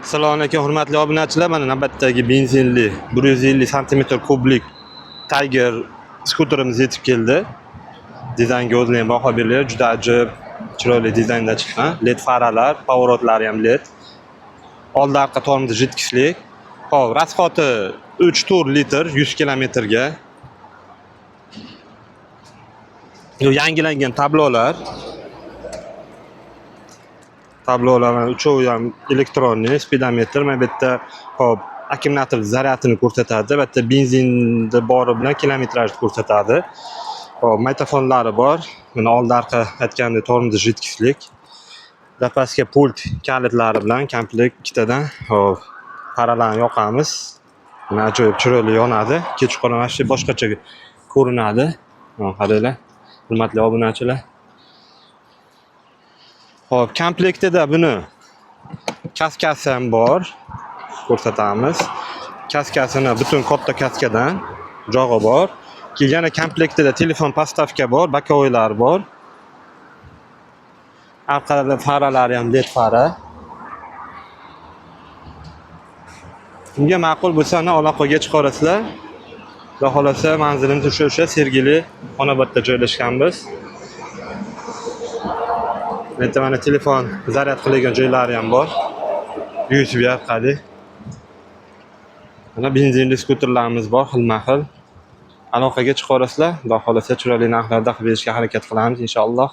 Assalomu alaykum, hurmatli obunachilar. Mana navbatdagi benzinli 150 santimetr kublik Tiger skuterimiz yetib keldi. Dizaynga o'zinglar ham baho beringlar. Juda ajib, chiroyli dizaynda chiqqan. LED faralar, поворот lari ham LED. Oldi arqa tormozi жидкость lik. Xo'p, расход i 3-4 litr 100 kilometrga. Yangilangan tablolar. Tablolar mana uchovi ham электронный, spidometr. Mana bu yerda, hop, akkumulyator zaryadini ko'rsatadi. Bu yerda benzinni bori bilan kilometrajni ko'rsatadi. Hop, magnitofonlari bor. Mana oldi arqa aytgandek tormozi жидкость lik. Запаска pult kalitlari bilan komplekt ikkitadan. Hop, faralarni yoqamiz. Mana ajoyib chiroyli yonadi. Kechqurun вообще boshqacha ko'rinadi. Mana qaranglar, hurmatli obunachilar. Xo'p, komplektida buni kaskasi ham bor. Ko'rsatamiz. Kaskasini butun katta kaskadan jog'i bor. Keyin yana komplektida telefon подставка bor, боковой lar bor. Orqada faralari ham LED fara. Kimga ma'qul bo'lsa, ana aloqaga chiqarasizlar. Xudo xolasa, manzilimiz o'sha Sergeli, Xonobodda joylashganmiz. Bu yerda mana telefon zaryad qiladigan joylari ham bor. USB orqali. Mana benzinli skuterlarimiz bor xilma-xil. Aloqaga chiqarasizlar. Xudo xolasa, chiroyli narxlarda qilib berishga harakat qilamiz inshaalloh.